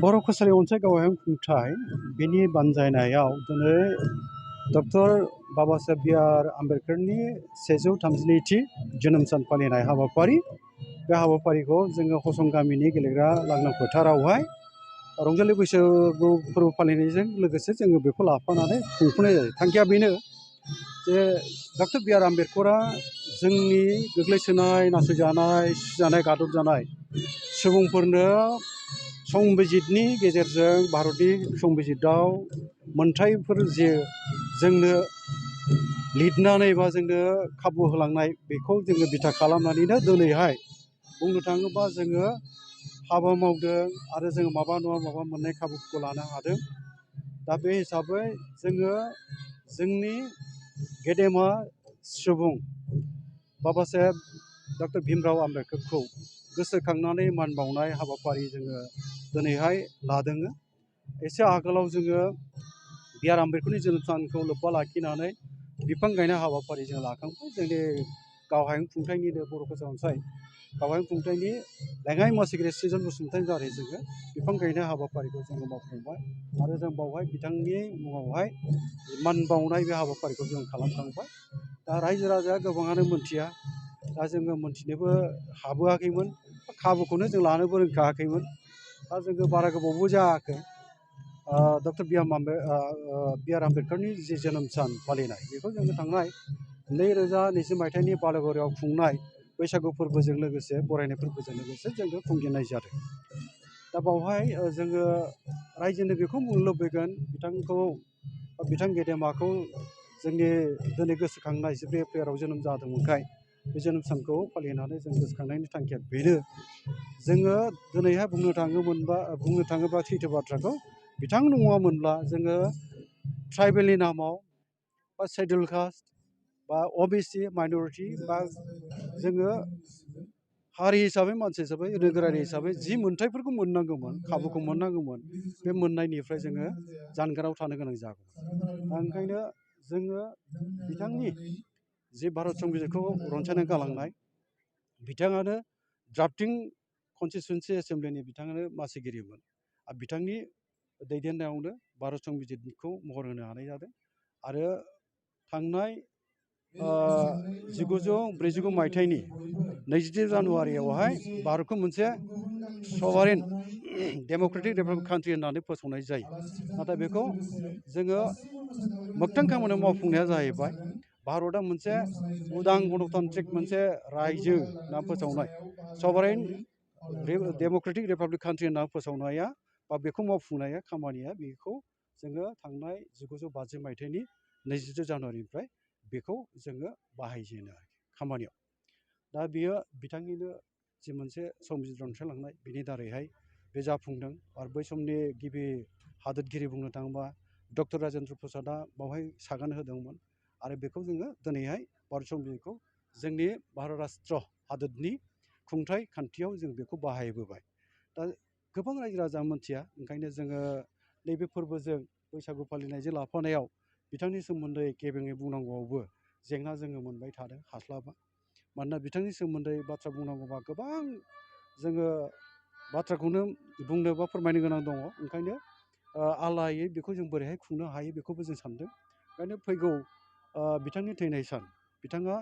बर' कसारि अनसाय गावहाय खुंथाय बिनि बानजायनायाव दिनै doctor Baba Saheb B R आम्बेडकारनि 132थि जोनोम सान फालिनाय हाबाफारि बे हाबाफारिखौ जोङो हसं गामिनि गेलेग्रा लांदां फोथारावहाय रंजालि बैसागु फोरबो फालिनायजों लोगोसे जोङो बेखौ लाफानानै खुंफुंनाय जायो। थांखिया बेनो जे डक्टर बि आर आम्बेडकरा जोंनि गोग्लैसोनाय नासयजानाय सुजानाय गादबजानाय सुबुंफोरनो संबिजितनि गेजेरजों भारतनि संबिजितआव मोनथायफोर जे जोंनो लिरनानै बा जोंनो खाबु होलांनाय बेखौ जोङो बिथा खालामनानैनो दिनैहाय बुंनो थाङोबा जोङो हाबा मावदों आरो जोङो माबा नङा माबा मोननाय खाबुखौ लानो हादों। दा बे हिसाबै जोङो जोंनि गेदेमा सुबुं बाबा साहेब डक्टर भीमराव आम्बेडकारखौ गोसोखांनानै मान बावनाय हाबाफारि जोङो दिनैहाय लादों। एसे आगोलाव जोङो बि आर आम्बेडकारनि जोनोम सानखौ लोब्बा लाखिनानै बिफां गायनाय हाबाफारि जों लाखांबाय। जोंनि गावहायुं खुंथायनिनो बर' कसारि अनसाय गावहायुं खुंथायनि लेङाइ मासिगिरि सृजन बसुमतारिनि दारै जोङो बिफां गायनाय हाबाफारिखौ जोङो मावफुंबाय आरो जों बावहाय बिथांनि मुङावहाय मान बावनाय बे हाबाफारिखौ जों खालामखांबाय। दा रायजो राजाया गोबाङानो मोनथिया, दा जोङो मोनथिनोबो हाबोआखैमोन, खाबुखौनो जों लानोबो रोंखायाखैमोन। दा जोङो बारा गोबावबो जायाखै डक्टर बि आर आम्बेडकारनि जि जोनोम सान फालिनाय बेखौ जोङो थांनाय 2020 मायथाइनि बालागुरियाव खुंनाय बैसागु फोरबोजों लोगोसे बरायनाय फोरबोजों लोगोसे जोङो खुंजेननाय जादों। दा बावहाय जोङो रायजोनो बेखौ बुंनो लुबैगोन बिथांखौ बिथां गेदेमाखौ जोंनि दिनै गोसोखांनाय 14 एप्रिलाव जोनोम जादोंमोनखाय बे जोनोम सानखौ फालिनानै जों गोसोखांनायनि थांखिया बेनो। जोङो दिनैहाय बुंनो थाङोबा सैथो बाथ्राखौ बिथां नङामोनब्ला जोङो ट्राइबेलनि नामाव बा शेड्युल कास्ट बा अबिसि माइन'रिटि बा जोङो हारि हिसाबै मानसि हिसाबै नोगोरारि हिसाबै जि मोनथायफोरखौ मोननांगौमोन खाबुखौ मोननांगौमोन बे मोननायनिफ्राय जोङो जानगाराव थानो गोनां जागौमोन। दा ओंखायनो जोङो बिथांनि जि भारत संबिजितखौ रनसायनानै गालांनाय बिथाङानो ड्राफ्टिं कनस्टिटिउन्सि एसेमब्लिनि बिथाङानो मासिगिरिमोन आरो बिथांनि दैदेननायावनो भारत संबिजितखौ महर होनो हानाय जादों। आरो थांनाय 1949 मायथाइनि 22 जानुवारियावहाय भारतखौ मोनसे सभारेन डेम'क्रेटिक रिपाब्लिक कान्ट्रि होननानै फोसावनाय जायो। नाथाय बेखौ जोङो मोगथां खामानियाव मावफुंनाया जाहैबाय भारतआ मोनसे उदां गणतान्त्रिक मोनसे रायजो होनना फोसावनाय सभारेन डेम'क्रेटिक रिपाब्लिक कान्ट्रि होनना फोसावनाया बा बेखौ मावफुंनाया खामानिया बेखौ जोङो थांनाय 1950 मायथाइनि 22 जानुवारिनिफ्राय बेखौ जोङो बाहायजेनो खामानियाव। दा बियो बिथांनिनो जि मोनसे संबिजित रनसायलांनाय बिनि दारैहाय बे जाफुंदों। आरो बै समनि गिबि हादोरगिरि बुंनो थाङोबा डक्टर राजेन्द्र प्रसादआ बावहाय सागान होदोंमोन आरो बेखौ जोङो दिनैहाय भारत संबिजितखौ जोंनि भारत राष्ट्र हादोरनि खुंथाय खान्थियाव जों बेखौ बाहायबोबाय। दा गोबां रायजो राजा मोनथिया, ओंखायनो जोङो नैबे फोरबोजों बैसागु फालिनायजों लाफानायाव बिथांनि सोमोन्दै गेबेङै बुंनांगौआवबो जेंना जोङो मोनबाय थादों, हास्लाबा। मानोना बिथांनि सोमोन्दै बाथ्रा बुंनांगौबा गोबां जोङो बाथ्राखौनो बुंनो बा फोरमायनो गोनां दङ। ओंखायनो आलायै बेखौ जों बोरैहाय खुंनो हायो बेखौबो जों सानदों। ओंखायनो फैगौ बिथांनि थैनाय सान, बिथाङा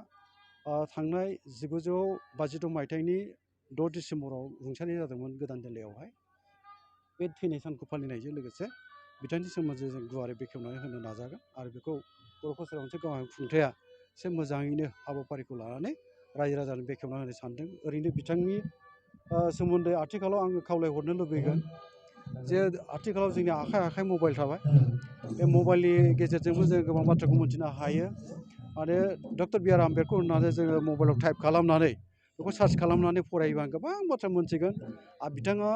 थांनाय 1952 मायथाइनि 6 डिसेम्बराव रुंसारि जादोंमोन गोदान दिल्लीयावहाय। बे थैनाय सानखौ फालिनायजों लोगोसे बिथांनि सोमोन्दै जों गुवारै बेखेवनानै होनो नाजागोन आरो बेखौ बर' कसारि अनसाय गावहायुं खुंथाया एसे मोजाङैनो हाबाफारिखौ लानानै रायजो राजानो बेखेवना होनो सानदों। ओरैनो बिथांनि सोमोन्दै आथिखालाव आङो खावलायहरनो लुबैगोन जे आथिखालाव जोंनि आखाइ आखाइ मबाइल थाबाय, बे मबाइलनि गेजेरजोंबो जों गोबां बाथ्राखौ मिथिनो हायो। आरो डक्टर बि आर आम्बेडकर होननानै जोङो मबाइलाव टाइप खालामनानै बेखौ सार्च खालामनानै फरायोबा गोबां बाथ्रा मोनथिगोन। आरो बिथाङा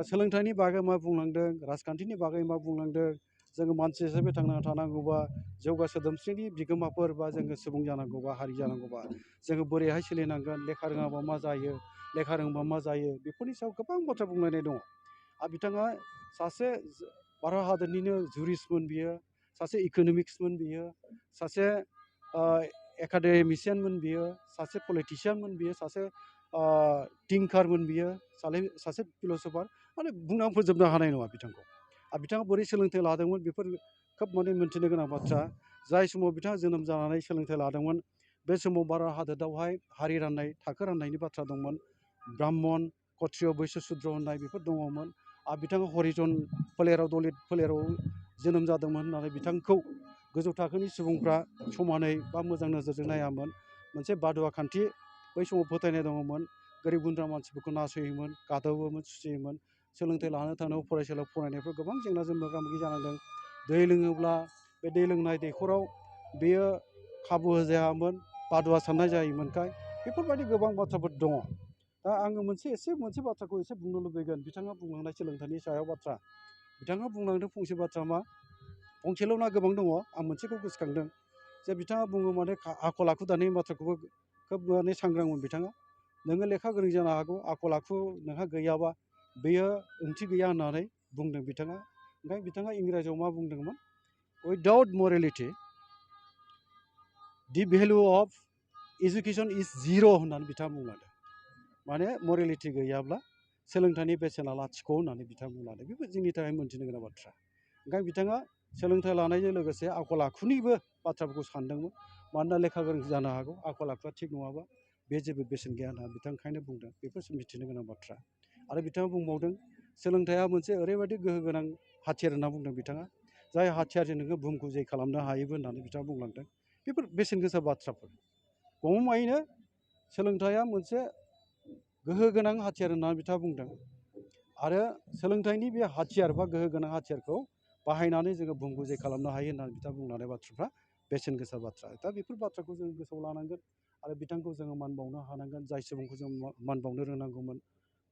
सोलोंथाइनि बागै मा बुंलांदों, राजखान्थिनि बागै मा बुंलांदों, जोङो मानसि हिसाबै थांना थानांगौबा जौगा सोदोमस्रिनि बिगोमाफोर बा जोङो सुबुं जानांगौबा हारि जानांगौबा जोङो बोरैहाय सोलिनांगोन, लेखा रोङाबा मा जायो, लेखा रोंबा मा जायो, बेफोरनि सायाव गोबां बाथ्रा बुंलायनाय दङ। आरो बिथाङा सासे भारत हादरनिनो जुरिसमोन, बियो सासे इक'नमिक्समोन, बियो सासे एकाडेमिसियानमोन, बियो सासे पलिटिसियानमोन, बियो सासे थिंकारमोन बियो सासे फिल'सफार माने बुंनानै फोजोबनो हानाय नङा बिथांखौ। आरो बिथाङा बोरै सोलोंथाइ लादोंमोन बेफोर खोब माने मिन्थिनो गोनां बाथ्रा। जाय समाव बिथाङा जोनोम जानानै सोलोंथाइ लादोंमोन बे समाव भारत हादोरावहाय हारि राननाय थाखो राननायनि बाथ्रा दंमोन। ब्राह्मन क्षत्रिय बैश्य शुद्र होननाय बेफोर दङमोन। आरो बिथाङा हरिजन फोलेराव दलित फोलेराव जोनोम जादोंमोन होननानै बिथांखौ गोजौ थाखोनि सुबुंफ्रा समानै बा मोजां नोजोरजों नायामोन। मोनसे बादुवा खान्थि बै समाव फोथायनाय दङमोन। गोरिब गुन्द्रा मानसिफोरखौ नासयोमोन, गादबोमोन, सुसियोमोन। सोलोंथाइ लानो थांनायाव फरायसालियाव फरायनायफ्राव गोबां जेंनाजों मोगा मोगि जानांदों। दै लोङोब्ला बे दै लोंनाय दैखराव बेयो खाबु होजायामोन, बादुवा साननाय जायोमोनखाय बेफोरबायदि गोबां बाथ्राफोर दङ। दा आङो मोनसे बाथ्राखौ एसे बुंनो लुबैगोन। बिथाङा बुंलांनाय सोलोंथाइनि सायाव बाथ्रा। बिथाङा बुंलांदों फंसे बाथ्रा मा फंसेल' ना गोबां दङ। आं मोनसेखौ गोसोखांदों जे बिथाङा बुङो माने आखल आखु दानायनि बाथ्राखौबो खोब माने सांग्रांमोन बिथाङा। नोङो लेखा गोरों जानो हागौ आखल आखु नोंहा गैयाबा बेयो ओंथि गैया होननानै बुंदों बिथाङा। ओमफ्राय बिथाङा इंराजियाव मा बुंदोंमोन without morality the value of education is जिर' होननानै बिथाङा बुंलांदों। माने मरेलिटि गैयाब्ला सोलोंथाइनि बेसेना लाथिख' होननानै बिथाङा बुंलांदों। बेबो जोंनि थाखाय मोनथिनो गोनां बाथ्रा। ओंखायनो बिथाङा सोलोंथाइ लानायजों लोगोसे आखल आखुनिबो बाथ्राफोरखौ सानदोंमोन। मानोना लेखा गोरों जानो हागौ आखल आखुआ थिग नङाबा बे जेबो बेसेन गैया होनना बिथाङा ओंखायनो बुंदों। बेफोर मिथिनो गोनां बाथ्रा। आरो बिथाङा बुंबावदों सोलोंथाइया मोनसे ओरैबायदि गोहो गोनां हाथियार होनना बुंदों बिथाङा। जाय हाथियारजों नोङो बुहुमखौ जै खालामनो हायोबो होननानै बिथाङा बुंलांदों। बेफोर बेसेन गोसा बाथ्राफोर। गमामायैनो सोलोंथाइया मोनसे गोहो गोनां हाथियार होननानै बिथाङा बुंदों। आरो सोलोंथाइनि बे हाथियार बा गोहो गोनां हाथियारखौ बाहायनानै जोङो बुहुमखौ जै खालामनो हायो होननानै बिथाङा बुंलांनाय बाथ्राफ्रा बेसेन गोसा बाथ्रा। दा बेफोर बाथ्राखौ जों गोसोआव लानांगोन आरो बिथांखौ जोङो मान बावनो हानांगोन। जाय सुबुंखौ जों मान बावनो रोंनांगौमोन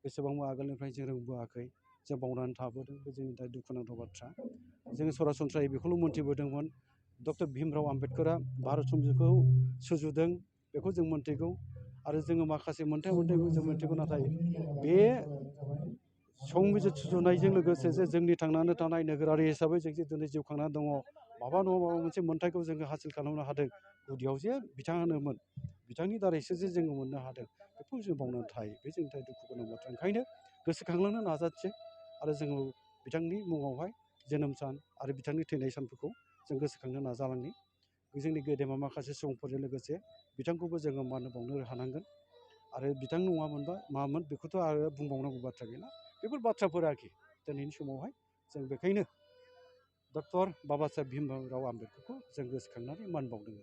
बेसेबांबा आगोलनिफ्राय जों रोंबोआखै, जों बावनानै थाबोदों। बे जोंनि थाखाय दुखुनांथाव बाथ्रा। जोङो सरासनस्रायै बेखौल' मोनथिबोदोंमोन डक्टर भीमराव आम्बेडकारा भारत संबिजितखौ सुजुदों बेखौ जों मोनथिगौ। आरो जोङो माखासे मोनथायखौ जों मोनथिगौ। नाथाय बे संबिजित सुजुनायजों लोगोसे जे जोंनि थांनानै थानाय नोगोरारि हिसाबै जों जे दिनै जिउ खांनानै दङ माबा नङा माबा मोनसे मोनथायखौ जोङो हासिल खालामनो हादों गुदियाव जे बिथाङानोमोन। बिथांनि दारैसो जे जोङो मोननो हादों बेखौ जों बावनानै थायो। बे जोंनि थाखाय दुखु गोनां बाथ्रा। ओंखायनो गोसोखांलांनो नाजानोसै आरो जोङो बिथांनि मुङावहाय जोनोम सान आरो बिथांनि थैनाय सानफोरखौ जों गोसोखांनो नाजालांनि। जोंनि गेदेमा माखासे सुबुंफोरजों लोगोसे बिथांखौबो जोङो मान बावनो हानांगोन। आरो बिथां नङामोनबा मामोन बेखौथ' आरो बुंबावनांगौ बाथ्रा गैला। बेफोर बाथ्राफोर आरोखि दिनैनि समावहाय जों बेखायनो डक्टर बाबा साहेब भीमराव आम्बेडकारखौ जों गोसोखांनानै मान बावदों।